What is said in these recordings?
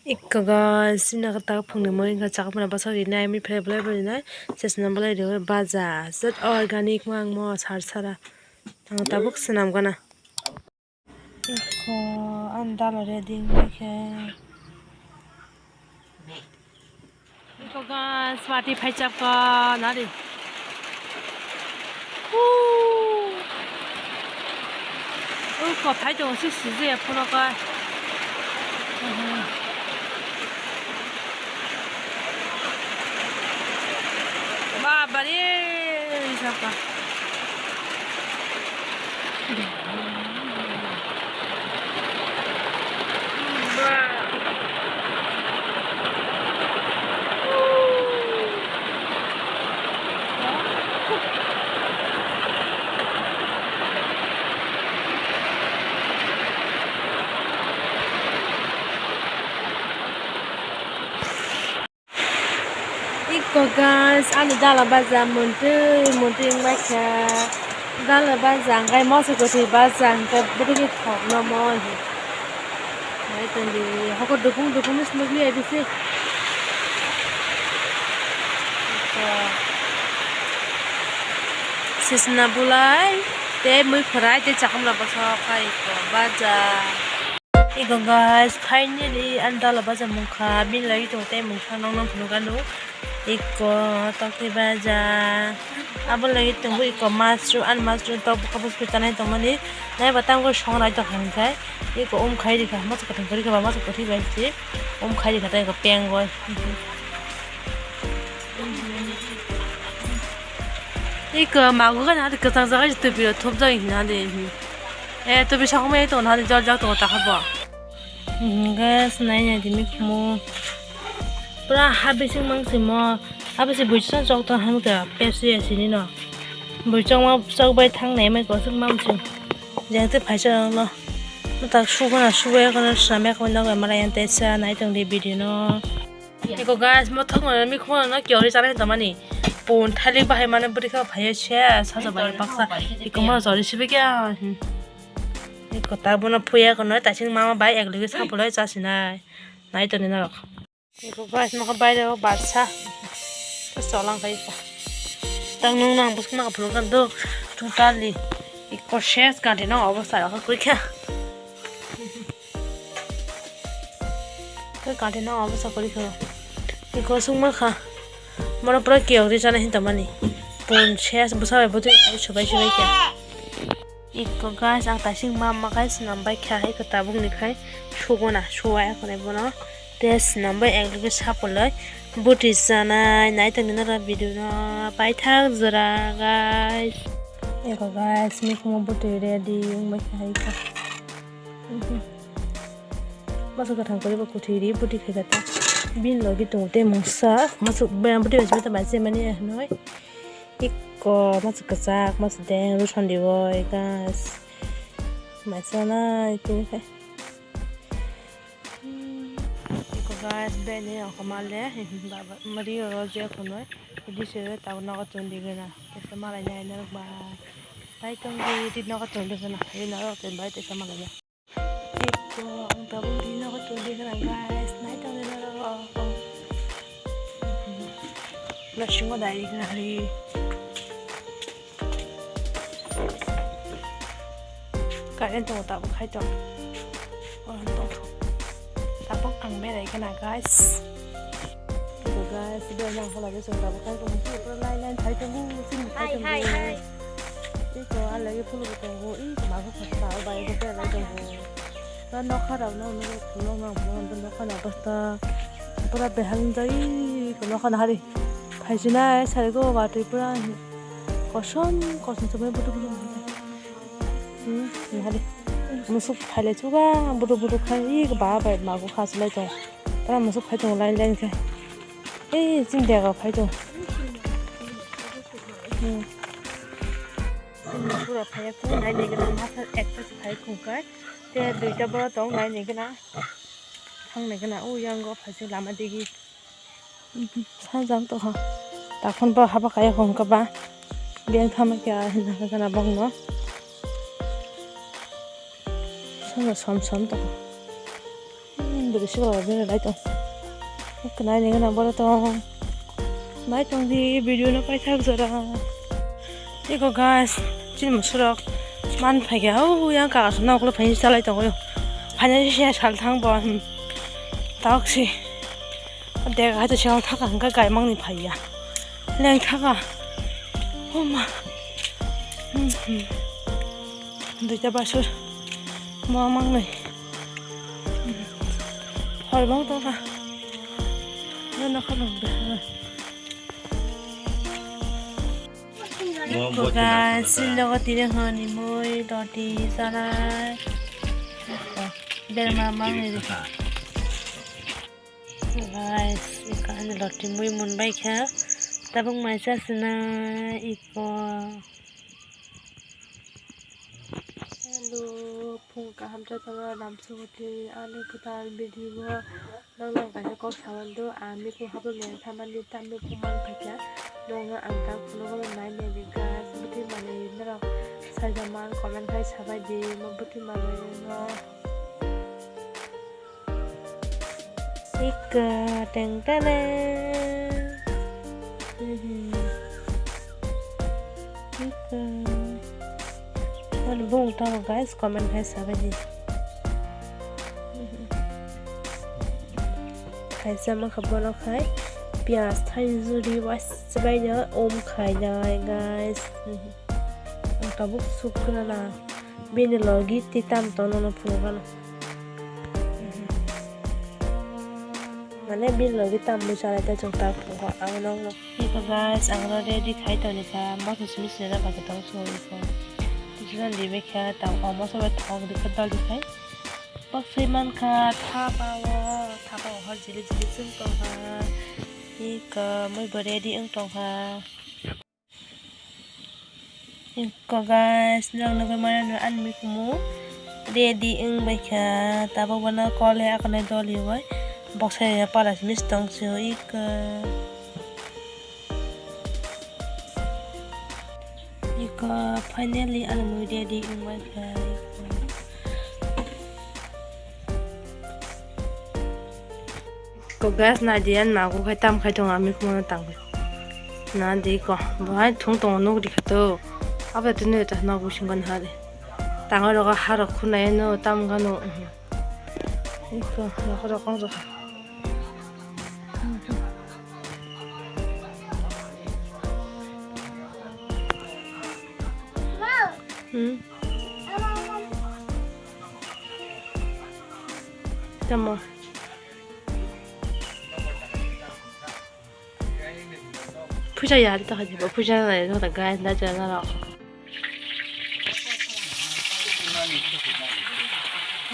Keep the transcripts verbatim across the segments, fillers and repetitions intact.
Iko guys, sini khe tak phungni mui wngkha, chakmani bwsa rinai, mui phai belai bo rinai, sesna belai riwi baja, set organic mang mo sar sara, ang tabuk swnam gana. Iko ang dalo ready wngkha. Iko guys, party phai chapka nari. Huu. Iko phai tongo si sijaya phuno kai. Babare, chapka. Iko guys, ani dala baja muntui muntui wngbaikha. Dala baja hwnkhe moso kwthwi baja hwnkhe bwdwkhe thokno mo hi. Nai tongdi, hoko dukung dukung se nukliya bisi. Iko sisna bulai tei mui khwrai tei chakhumra bwsok khai iko baja. Iko guys, finally ani dala baja mungkha, bini lagi tongo tei mungkha nokno phunukganu. Iko tokti baja, abo lagi tongo iko masru, ani masru tok bokha bwswk tanai tongmani. Naiba tangbo songnai tongkha hinkhai, iko umkhai rikha, masa kwthang kwrwi kha ba masa kwthwi bai se umkhai rikha tei iko pengoi. Iko mago gana hadi kwchang jaga tubiro thopjak hinha de. Eh, tubi sakhumai tongo hadi jorjak tongo takha bo. Hwnkhe naina di mikhumu. Pura ha bising mang simo. Ha bising buichwng chok tong hamkha pepsi ya sini no. Buichwng ma chok bai thang nai mai kosuk mam sing. Jeng te phaisa rok no. Mata sugana subai kono swnam ya kono nokla mara yang te sa nai tong di video no. Eko guys, mo thok no mikhumu no kiori chana hinta mani. Pun thalik bahai mane bwrwi kha phaiya se saja bai baksa. Eko mo jori sibe kya. Eko ta bono phuya kono taising mama bai ek ligi sapuloi chasinai. Nai toni norok. Eko guys, mo kha baire o barsa. Cholang khai ko. Tang nung nang bus ma phulung kan do. Totally. Eko ses kanti no obo sa ka kuri kha. Khe kanti no obo sa kuri kha. Eko sung ma kha. Moro pura kiyok ri chana hinta mani. Pun ses bwsa bai bwtwi subai subai kha. Iko guys, ang taising ma ma kai swnam bai kha hai ko tabuk ni khai sugona suwaya kone bono. Te swnam bai ek ligi sapuloi bwtwi chanai nai tongni noro video no paithak jora guys. Iko guys, mikhumu bwtwi ready wngbai kha hai ko. Masa kwthang kwrwi bo kwthwi ri bwtwi khaikha ta. Bini logi tongo tei mungsa. Masa bwtwi bai se mani hinwi. Iko masa kwchak, masa deng, ruson di oi guys. Masa nai tini khai. Iko guys, bini oko male, baba, mari oro je khonoi. Di se ta nogo tong di gana. Kesa malai nai norok ba. Tai tong di, di nogo tong di gana. Di norok tong bai te sa malai ya. Iko, ang tabuk di nogo tong di gana, guys. Nai tong di norok. Lasungo dai di gana hari. Current tongo tabuk khai tong. Oh, tong. Tabuk ang berai gana, guys. Iko guys, bini ang hola bwswk tabuk khai tongo. Pura line line khai tongo, chini khai tongo. Hai, hai, hai. Iko ang lagi phuluk tongo. Iko mago khasa bai iko berai tongo. Ta nokha rok no nokha no bwsta pura behal jai iko nokha no hari. Phaisinai sarigo watwi pura kosom kosom somoi butuk butuk. Hmm, hari musuk phaile chuga butuk butuk khai iko ba bai mago khasulai tong. Tara musuk phai tongo line line khe. Ei, chini dega phai tong. Hmm. Pura phai khe nai nai gana masa ekta phai khung kai. Te duita boro tong nai nai gana. Thang nai gana o yang go phai lama digi. Sajang to ha. Takhon bo haba kaya khung ka ba. Beng thama kya hinna gana bong no. Sono som som to. Hmm, Bisi bera lai tong. Nai ni gana bora tong. Nai tong di video no paithak jora. Eko guys, chini musurok man phaikha, o yang kaga song noklo phai chalai tongo. Phai nai se sal thang bo. Tok si. Dega hai to sal thang ka gai mang ni phaiya. Leng thaka. Oh ma. Hmm, hmm. Duita basur. Mo mangnai. Hor bang tongkha. Nono kha bang. Guys, logo tire hani mui roti salai. Derma mangnai. Guys, iko ani loti mui munbai kha. Tabuk mai chasina iko. Hello, phung kaham jotoro lamsogoti ani kwtal video o nokno kaisa kok saui do, ang mikung habwi maya thamani tamni phung man phaikha, nokno ang tak phunukgo nai nai di guys, bwtwi manwi norok saijaman comment khai sabai di, mo bwtwi manwi no. Ika teng tene. Mhm. Ika. Ano bung tamo guys, comment khai sabai di. Kaisa mangkha bono khai piyaj thai juri waisa bai no om khai nai guys. Ang tabuk sukna na bini logi ti tam tono no phunukgano. Mane bini logi tam mui chalai ta chwng ta phunukgo ang nokno. Iko guys, ang no ready khai toni kha, masa simi sini na bagwi tong soi kha. Tisa di bai kha, tang omo sobai thok di kha dal di khai. Bak sai man kha, thapa o, thapa o hor jili jili chwng tong kha. Iko mui bo ready wng tong kha. Iko guys, nang nugwi mano no ani mikhumu ready wng bai kha. Tabuk bono kol he akonai dol hiwi boksa ya pala simi tong sio iko. Iko finally ani mui ready wng bai kha. Ko guys, na diyan magu khai tam khai tong ami kumono tang. Na di ko, bo hai thung tong nuk di khato. Abo tini ta nok bu sing ban hale. Tang ro ha ro khunai no tam ga no. Iko, nok ro kong ro. Hmm. Tamo. Puja ya, ta ha ba puja na ya, ta guys, na ja na ro.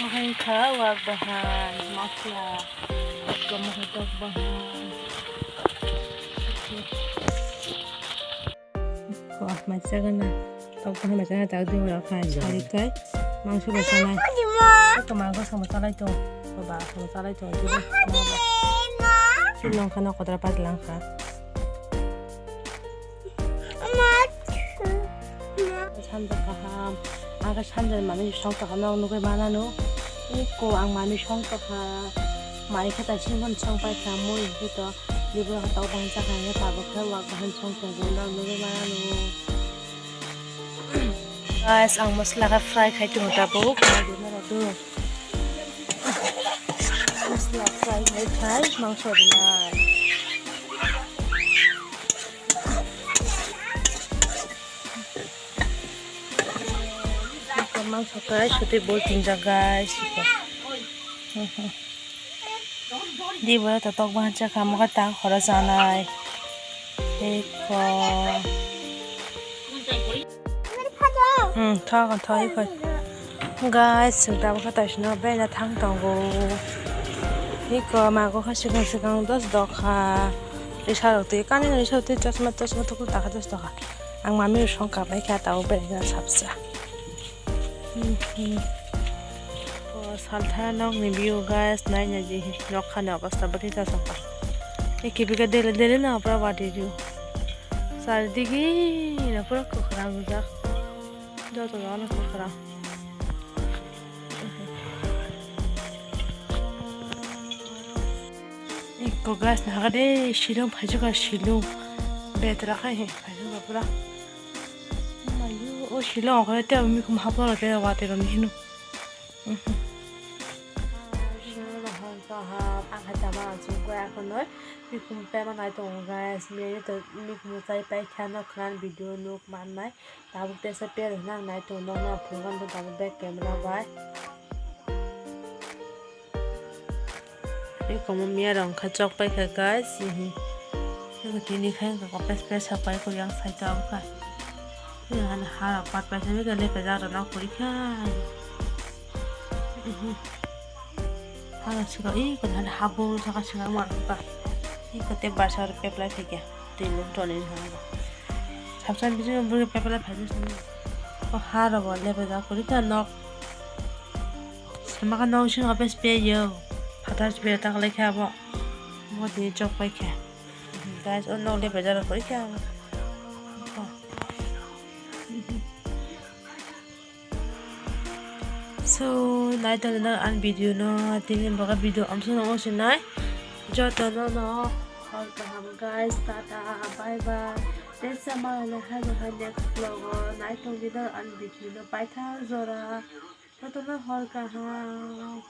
Mahai kha wak bahan, masla, wak bahan. Ko, mai chagana. Tok ko mai chagana, tak ding ro khai, sari kai. Mangso bo sanai. Ko mangso bo sanai to. Ko ba ko sanai to. Sino khana kodra pat lang kha. Sanjak kaham. Aga sanjak mami song kaham nugwi manano. Iko ang mami song tokha. Mai khe ta sing hon song pai kha mui hito. Libro ha tau bang chakha hingke tabuk khe wak bahan song tongo, nang nugwi mano. Guys, ang masala khe fry khai tongo tabuk. Masala fry khai khai mangso rwnai. Mangso khai sotwi bol tinjak guys. Di bo to tok bahan cha kha, mokhe ta khoro chanai. Eko. Hmm, thok, thok, eko. Guys, chwng tabuk khe taisino bera thang tongo. Eko, mago kha swkang swkang dos dokha. Risa rok twi, kani risa rok twi chosma, chosma tuku takha dos dokha. Ang mami rok song kabai kha, tabuk bera kha sapsa. Hmm, hmm. O saltha nokni view guys, naina je nokha ni obostha bwtwi ta saka. Eki bika dele dele na pura wadi view. Chardigi na pura kwkhwrang rijak. Joto joto kwkhwrang. Guys, naha de Shillong phaijak ka Shillong. Betra khai he phaijak ka pura. Mayu, o Shillong okore te mikum haplo te wate ro mihinu. Shillong hor ka ha, ang hai tama chu gwa kono. Mikum pe ma nai tongo guys. Mi to mikum chai pai kha no khnan video nuk man nai. Tabuk tesa per hwnang nai tongo, nokno phunukgwi tabuk back camera bai. Tei komo miya rok wngkha chok paikha guys. Tini khai wngkha pes pes sapai kori ang side o wngkha. Tini hani ha rok pat paisa bikha lepajak rok nok pori kha. Hala sika i ko hana habung saka sika mar ka. I ko te barsa ro peplai theke. Twi mung toni hana. Sabsan bisi mung buri peplai phai sini. O ha ro bo lepe ja kuri ka nok. Sama ka nok sing office pe yo. Phatar pe ta kale kha bo. Mo di chok pai kha. Guys, o nok lepe ja kuri kha. So, nai tongwi nang ang video no, tini boka video amsong no se nai. Joto no no, hor kaham guys, tata, bye bye. Tei sama le hai bo hai next vlog o, nai tongwi nang ang video no, paithak jora. Joto no hor kaham.